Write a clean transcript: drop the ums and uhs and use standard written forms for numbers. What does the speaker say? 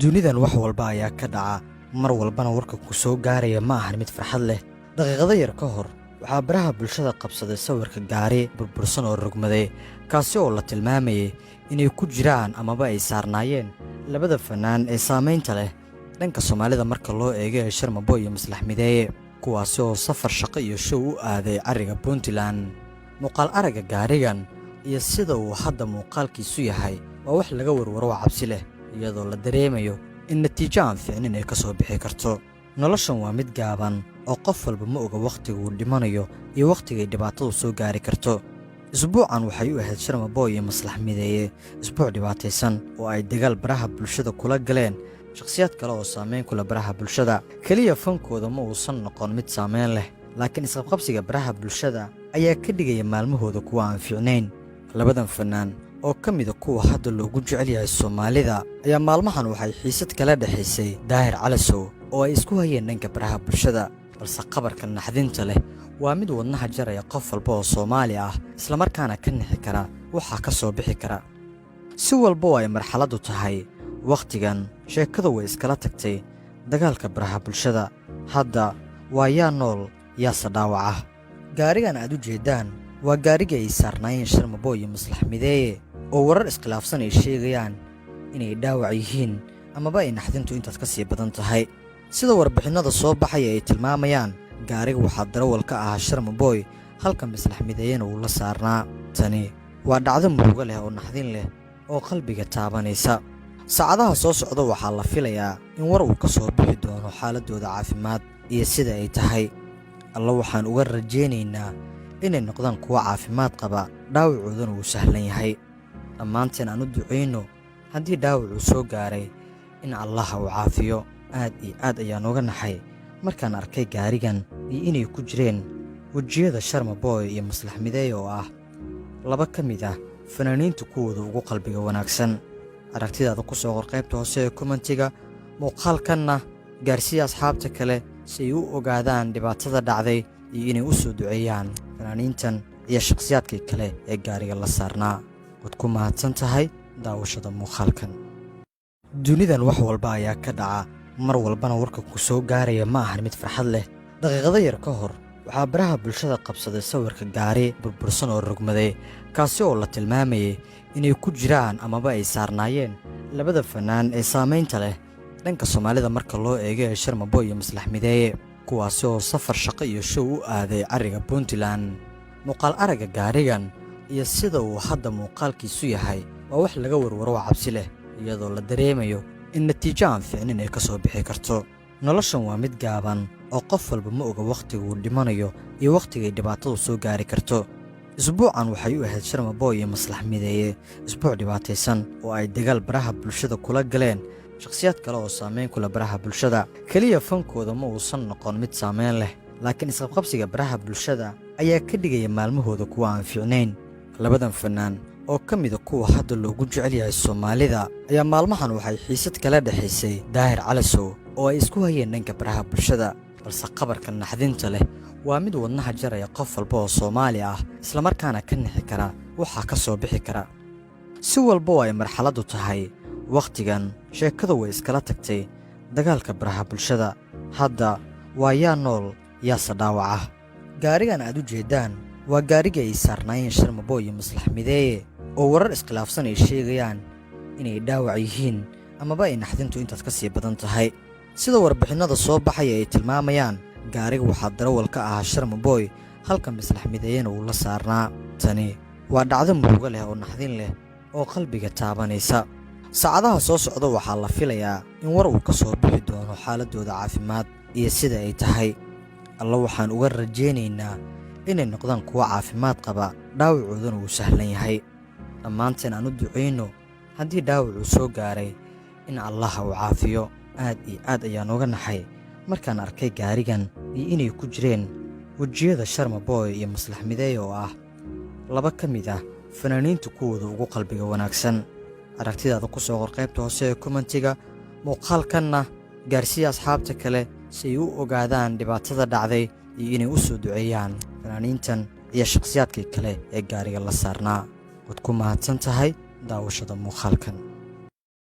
Dunidan wax walba ayaa ka dhaca, mar walbana warka ku soo gaaraya ma ahan mid farxad leh. Daqiiqado yar ka hor waxaa baraha bulshada qabsaday sawirka gaari burbursan oo rogmaday, kaasi oo la tilmaamayay inay ku jiraan amaba ay saarnaayeen labada fanaan ee saamaynta leh dhanka Soomaalida marka loo eego ee Sharma Boy iyo Maslax Mideeye, kuwaasi oo safar shaqo iyo show u aaday carriga Puntland. Muuqaal aragga gaarigan iyo sida uu hadda muuqaalkiisu yahay waa wax laga warwaro oo cabsi leh, iyadoo la dareemayo in natiijo aan fiicnin ay ka soo bixi karto. Noloshan waa mid gaaban oo qof walba ma oga wakhtiga uu dhimanayo iyo wakhtigay dhibaatadu soo gaari karto. Isbuucan waxay u ahayd Sharma Boy iyo Maslax Mideeye isbuuc dhibaataysan oo ay dagaal baraha bulshada kula galeen shakhsiyaad kale oo saameyn kula baraha bulshada. Keliya fankooda ma uusan noqon mid saameyn leh, laakiin isqabqabsiga baraha bulshada ayaa ka dhigaya maalmahooda kuwa aan fiicnayn. Labadan fanaan oo ka mida kuwa hadda loogu jecel yahay Soomaalida ayaa maalmahan waxay xiisad kala dhexaysay Daahir Calasow oo ay isku hayeen dhanka baraha bulshada, balse khabarka naxdinta leh waa mid wadnaha jaraya qof walba oo Soomaali ah, islamarkaana ka nixi kara waxaa ka soo bixi kara. Si walba oo ay marxaladdu tahay, wakhtigan sheekadu way iskala tagtay dagaalka baraha bulshada. Hadda waa yaa nool yaase dhaawac ah. Gaarigan aad u jeeddaan waa gaarigii ay saarnaayeen Sharma Boy iyo Maslax Mideeye, oo warar iskhilaafsan ay sheegayaan inay dhaawac yihiin amaba ay naxdintu intaas ka sii badan tahay. Sida warbixinnada soo baxaya ay tilmaamayaan, gaariga waxaa darawal ka ahaa Sharma Boy, halka Maslax Mideeyena uu la saarnaa. Tani waa dhacdo murugo leh oo naxdin leh oo qalbiga taabanaysa. Saacadaha soo socda waxaa la filayaa in war uu ka soo bixi doono xaaladdooda caafimaad iyo sida ay tahay. Alla waxaan uga rajaynaynaa inay noqdaan kuwo caafimaad qaba, dhaawacoodana uu sahlan yahay. Dhammaanteen aan u ducayno haddii dhaawacuu soo gaaray in Allaha uu caafiyo. Aad iyo aad ayaan uga naxay markaan arkay gaarigan iyo inay ku jireen wejiyada Sharma Boy iyo Maslax Mideeye oo ah laba ka mid ah fanaaniinta kuwooda ugu qalbiga wanaagsan. Aragtidaada ku soo qor qaybta hoose ee comment-iga, muuqaalkanna gaarsiiya asxaabta kale si ay u ogaadaan dhibaatada dhacday iyo inay u soo duceeyaan fanaaniintan iyo shakhsiyaadkii kale ee gaariga la saarnaa. Waad ku mahadsan tahay daawashada muuqaalkan. Dunidan wax walba ayaa ka dhaca, mar walbana warka ku soo gaaraya ma ahan mid farxad leh. Daqiiqado yar ka hor waxaa baraha bulshada qabsaday sawirka gaari burbursan oo rogmaday, kaasi oo la tilmaamayay inay ku jiraan amaba ay saarnaayeen labada fanaan ee saamaynta leh dhanka Soomaalida marka loo eego ee Sharma Boy iyo Maslax Mideeye, kuwaasi oo safar shaqo iyo show u aaday carriga Puntland. Muuqaal aragga gaarigan iyo sida uu hadda muuqaalkiisu yahay waa wax laga warwaro oo cabsi leh, iyadoo la dareemayo in natiijo aan fiicnin ay ka soo bixi karto. Noloshan waa mid gaaban oo qof walba ma oga wakhtiga uu dhimanayo iyo wakhtigay dhibaatadu soo gaari karto. Isbuucan waxay u ahayd Sharma Boy iyo Maslax Mideeye isbuuc dhibaataysan oo ay dagaal baraha bulshada kula galeen shakhsiyaad kale oo saameyn kula baraha bulshada. Keliya fankooda ma uusan noqon mid saameyn leh, laakiin isqabqabsiga baraha bulshada ayaa ka dhigaya maalmahooda kuwa aan fiicnayn. Labadan fanaan oo ka mida kuwa hadda loogu jecel yahay Soomaalida ayaa maalmahan waxay xiisad kala dhexaysay Daahir Calasow oo ay isku hayeen dhanka baraha bulshada, balse khabarka naxdinta leh waa mid wadnaha jaraya qof walba oo Soomaali ah, islamarkaana ka nixi kara waxaa ka soo bixi kara. Si walba oo ay marxaladdu tahay, wakhtigan sheekadu way iskala tagtay dagaalka baraha bulshada. Hadda waa yaa nool yaase dhaawac ah. Gaarigan aad u jeeddaan waa gaarigii ay saarnaayeen Sharma Boy iyo Maslax Mideeye, oo warar iskhilaafsan ay sheegayaan inay dhaawac yihiin amaba ay naxdintu intaas ka sii badan tahay. Sida warbixinnada soo baxaya ay tilmaamayaan, gaariga waxaa darawal ka ahaa Sharma Boy, halka Maslax Mideeyena uu la saarnaa. Tani waa dhacdo murugo leh oo naxdin leh oo qalbiga taabanaysa. Saacadaha soo socda waxaa la filayaa in war uu ka soo bixi doono xaaladdooda caafimaad iyo sida ay tahay. Alla waxaan uga rajaynaynaa inay noqdaan kuwo caafimaad qaba, dhaawacoodana uu sahlan yahay. Dhammaanteen aan u ducayno haddii dhaawacuu soo gaaray in Allaha uu caafiyo. Aad iyo aad ayaan uga naxay markaan arkay gaarigan iyo inay ku jireen wejiyada Sharma Boy iyo Maslax Mideeye oo ah laba ka mid ah fanaaniinta kuwooda ugu qalbiga wanaagsan. Aragtidaada ku soo qor qaybta hoose ee comment-iga, muuqaalkanna gaarsiiya asxaabta kale si ay u ogaadaan dhibaatada dhacday iyo inay u soo duceeyaan fanaaniintan iyo shakhsiyaadkii kale ee gaariga la saarnaa. Waad ku mahadsan tahay daawashada muuqaalkan.